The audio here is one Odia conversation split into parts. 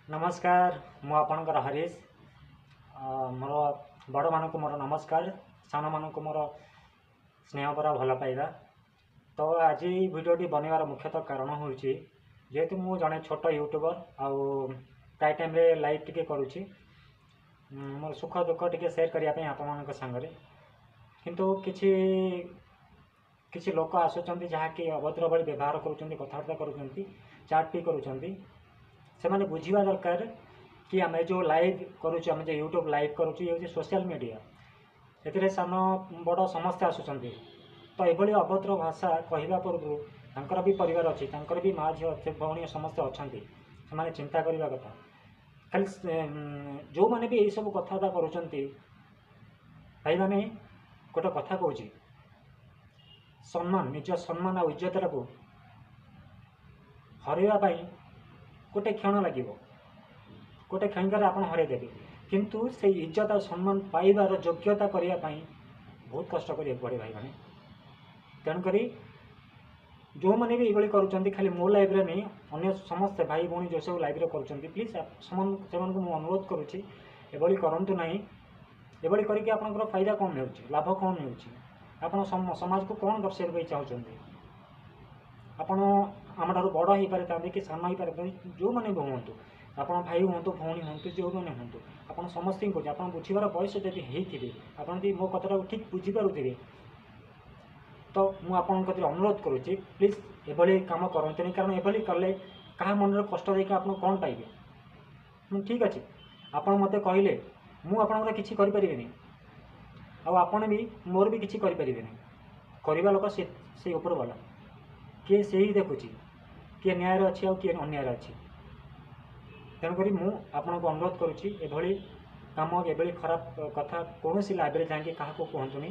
ନମସ୍କାର, ମୁଁ ଆପଣଙ୍କର ହରିଶ। ମୋର ବଡ଼ମାନଙ୍କୁ ମୋର ନମସ୍କାର, ସାନମାନଙ୍କୁ ମୋର ସ୍ନେହ ଭରା ଭଲ ପାଇବା। ତ ଆଜି ଏଇ ଭିଡ଼ିଓଟି ବନେଇବାର ମୁଖ୍ୟତଃ କାରଣ ହେଉଛି, ଯେହେତୁ ମୁଁ ଜଣେ ଛୋଟ ୟୁଟ୍ୟୁବର ଆଉ ପ୍ରାୟ ଟାଇମ୍ରେ ଲାଇଭ୍ ଟିକେ କରୁଛି, ମୋର ସୁଖ ଦୁଃଖ ଟିକେ ସେୟାର କରିବା ପାଇଁ ଆପଣମାନଙ୍କ ସାଙ୍ଗରେ। କିନ୍ତୁ କିଛି କିଛି ଲୋକ ଆସୁଛନ୍ତି ଯାହାକି ଅଭଦ୍ର ଭଳି ବ୍ୟବହାର କରୁଛନ୍ତି, କଥାବାର୍ତ୍ତା କରୁଛନ୍ତି, ଚାଟ୍ ବି କରୁଛନ୍ତି। ସେମାନେ ବୁଝିବା ଦରକାର କି ଆମେ ଯେଉଁ ଲାଇଭ୍ କରୁଛୁ, ଆମେ ଯେଉଁ ୟୁଟ୍ୟୁବ୍ ଲାଇଭ୍ କରୁଛୁ, ଇଏ ହେଉଛି ସୋସିଆଲ୍ ମିଡ଼ିଆ। ଏଥିରେ ସାନ ବଡ଼ ସମସ୍ତେ ଆସୁଛନ୍ତି। ତ ଏଭଳି ଅଭଦ୍ର ଭାଷା କହିବା ପୂର୍ବରୁ ତାଙ୍କର ବି ପରିବାର ଅଛି, ତାଙ୍କର ବି ମା ଝିଅ ଭଉଣୀ ସମସ୍ତେ ଅଛନ୍ତି। ସେମାନେ ଚିନ୍ତା କରିବା କଥା। ଖାଲି ଯେଉଁମାନେ ବି ଏଇସବୁ କଥାବାର୍ତ୍ତା କରୁଛନ୍ତି, ଭାଇମାନେ, ଗୋଟେ କଥା କହୁଛି, ସମ୍ମାନ, ନିଜ ସମ୍ମାନ ଆଉ ଇଜ୍ଜତଟାକୁ ହରାଇବା ପାଇଁ ଗୋଟେ କ୍ଷଣ ଲାଗିବ। ଗୋଟେ କ୍ଷଣିକରେ ଆପଣ ହରାଇ ଦେବେ, କିନ୍ତୁ ସେଇ ଇଜ୍ଜତ ଆଉ ସମ୍ମାନ ପାଇବାର ଯୋଗ୍ୟତା କରିବା ପାଇଁ ବହୁତ କଷ୍ଟ କରିବାକୁ ପଡ଼େ ଭାଇମାନେ। ତେଣୁକରି ଯେଉଁମାନେ ବି ଏଇଭଳି କରୁଛନ୍ତି, ଖାଲି ମୋ ଲାଇଭ୍ରେ ନେଇ ଅନ୍ୟ ସମସ୍ତେ ଭାଇ ଭଉଣୀ ଯେଉଁ ସବୁ ଲାଇଭ୍ରେ କରୁଛନ୍ତି, ପ୍ଲିଜ୍ ସେମାନଙ୍କୁ ମୁଁ ଅନୁରୋଧ କରୁଛି, ଏଭଳି କରନ୍ତୁ ନାହିଁ। ଏଭଳି କରିକି ଆପଣଙ୍କର ଫାଇଦା କ'ଣ ମିଳୁଛି, ଲାଭ କ'ଣ ମିଳୁଛି? ଆପଣ ସମାଜକୁ କ'ଣ ଦର୍ଶାଇବା ପାଇଁ ଚାହୁଁଛନ୍ତି? ଆପଣ ଆମଠାରୁ ବଡ଼ ହେଇପାରିଥାନ୍ତି କି ସାନ ହେଇପାରିଥାନ୍ତି, ଯେଉଁମାନେ ବି ହୁଅନ୍ତୁ, ଆପଣ ଭାଇ ହୁଅନ୍ତୁ, ଭଉଣୀ ହୁଅନ୍ତୁ, ଯେଉଁମାନେ ହୁଅନ୍ତୁ, ଆପଣ ସମସ୍ତଙ୍କୁ କହୁଛି, ଆପଣ ବୁଝିବାର ବୟସ ଯଦି ହେଇଥିବେ, ଆପଣ ଯଦି ମୋ କଥାଟାକୁ ଠିକ୍ ବୁଝିପାରୁଥିବେ, ତ ମୁଁ ଆପଣଙ୍କ କତିରେ ଅନୁରୋଧ କରୁଛି, ପ୍ଲିଜ୍ ଏଭଳି କାମ କରନ୍ତୁନି। କାରଣ ଏଭଳି କଲେ କାହା ମନରେ କଷ୍ଟ ଦେଇକି ଆପଣ କ'ଣ ପାଇବେ? ମୁଁ ଠିକ୍ ଅଛି, ଆପଣ ମୋତେ କହିଲେ ମୁଁ ଆପଣଙ୍କର କିଛି କରିପାରିବିନି, ଆଉ ଆପଣ ବି ମୋର ବି କିଛି କରିପାରିବେନି। କରିବା ଲୋକ ସେ ସେଇ ଉପର ବାଲା, କିଏ ସେଇ ଦେଖୁଛି କିଏ ନ୍ୟାୟରେ ଅଛି ଆଉ କିଏ ଅନ୍ୟାୟରେ ଅଛି। ତେଣୁକରି ମୁଁ ଆପଣଙ୍କୁ ଅନୁରୋଧ କରୁଛି, ଏଭଳି କାମ, ଏଭଳି ଖରାପ କଥା କୌଣସି ଲାଇଭ୍ରେ ଯାଇକି କାହାକୁ କୁହନ୍ତୁନି।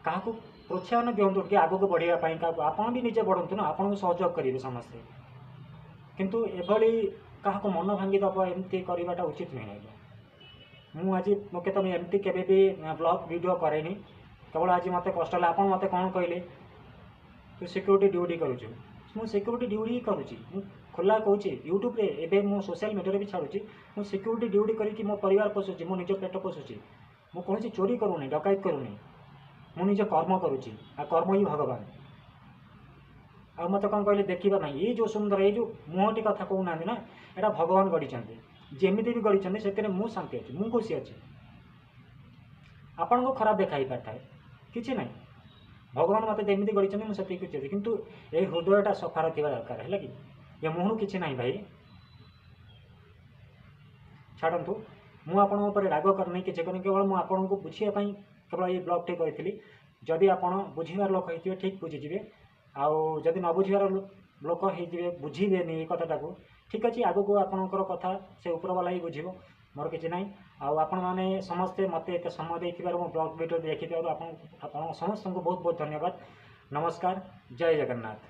କାହାକୁ ପ୍ରୋତ୍ସାହନ ଦିଅନ୍ତୁ ଟିକେ ଆଗକୁ ବଢ଼ିବା ପାଇଁ। କାହାକୁ ଆପଣ ବି ନିଜେ ବଢ଼ନ୍ତୁ ନା, ଆପଣଙ୍କୁ ସହଯୋଗ କରିବେ ସମସ୍ତେ। କିନ୍ତୁ ଏଭଳି କାହାକୁ ମନ ଭାଙ୍ଗିଦେବ, ଏମିତି କରିବାଟା ଉଚିତ ନୁହେଁ ଆଜ୍ଞା। ମୁଁ ଆଜି ମୁଖ୍ୟତଃ ମୁଁ ଏମିତି କେବେ ବି ବ୍ଲଗ୍ ଭିଡ଼ିଓ କରେନି, କେବଳ ଆଜି ମୋତେ କଷ୍ଟ ହେଲା। ଆପଣ ମୋତେ କ'ଣ କହିଲେ? ତୁ ସିକ୍ୟୁରିଟି ଡ୍ୟୁଟି କରୁଛୁ। ମୁଁ ସିକ୍ୟୁରିଟି ଡ୍ୟୁଟି ହିଁ କରୁଛି। ମୁଁ ଖୋଲା କହୁଛି, ୟୁଟ୍ୟୁବରେ ଏବେ ମୁଁ ସୋସିଆଲ୍ ମିଡ଼ିଆରେ ବି ଛାଡ଼ୁଛି। ମୁଁ ସିକ୍ୟୁରିଟି ଡ୍ୟୁଟି କରିକି ମୋ ପରିବାର ପୋଷୁଛି, ମୁଁ ନିଜ ପେଟ ପୋଷୁଛି। ମୁଁ କୌଣସି ଚୋରି କରୁନି, ଡକାୟତ କରୁନି। ମୁଁ ନିଜ କର୍ମ କରୁଛି, ଆଉ କର୍ମ ହିଁ ଭଗବାନ। ଆଉ ମୋତେ କ'ଣ କହିଲେ? ଦେଖିବା ନାହିଁ ଏଇ ଯେଉଁ ସୁନ୍ଦର ଏଇ ଯେଉଁ ମୁହଁଟି କଥା କହୁନାହାନ୍ତି ନା, ଏଇଟା ଭଗବାନ ଗଢ଼ିଛନ୍ତି। ଯେମିତି ବି ଗଢ଼ିଛନ୍ତି, ସେଥିରେ ମୁଁ ଶାନ୍ତି ଅଛି, ମୁଁ ଖୁସି ଅଛି। ଆପଣଙ୍କୁ ଖରାପ ଦେଖା ହେଇପାରିଥାଏ, କିଛି ନାହିଁ। ଭଗବାନ ମୋତେ ଯେମିତି ଗଢ଼ିଛନ୍ତି, ମୁଁ ସେତିକି ଖୁସି ଅଛି। କିନ୍ତୁ ଏଇ ହୃଦୟଟା ସଫା ରଖିବା ଦରକାର, ହେଲା କି? ଏ ମୁହଁରୁ କିଛି ନାହିଁ ଭାଇ, ଛାଡ଼ନ୍ତୁ। ମୁଁ ଆପଣଙ୍କ ଉପରେ ରାଗ କରିନି, କିଛି କରିନି। କେବଳ ମୁଁ ଆପଣଙ୍କୁ ବୁଝିବା ପାଇଁ କେବଳ ଏଇ ବ୍ଲଗ୍ଟି କରିଥିଲି। ଯଦି ଆପଣ ବୁଝିବାର ଲୋକ ହେଇଥିବେ, ଠିକ୍ ବୁଝିଯିବେ। ଆଉ ଯଦି ନ ବୁଝିବାର ଲୋକ ହେଇଥିବେ, ବୁଝିବେନି ଏଇ କଥାଟାକୁ, ଠିକ୍ ଅଛି, ଆଗକୁ ଆପଣଙ୍କର କଥା ସେ ଉପରବାଲା ହିଁ ବୁଝିବ, ମୋର କିଛି ନାହିଁ। ଆଉ ଆପଣମାନେ ସମସ୍ତେ ମୋତେ ଏତେ ସମୟ ଦେଇଥିବାରୁ, ମୋ ବ୍ଲଗ୍ ଭିଡ଼ିଓ ଦେଖିଥିବାରୁ ଆପଣ ସମସ୍ତଙ୍କୁ ବହୁତ ବହୁତ ଧନ୍ୟବାଦ। ନମସ୍କାର, ଜୟ ଜଗନ୍ନାଥ।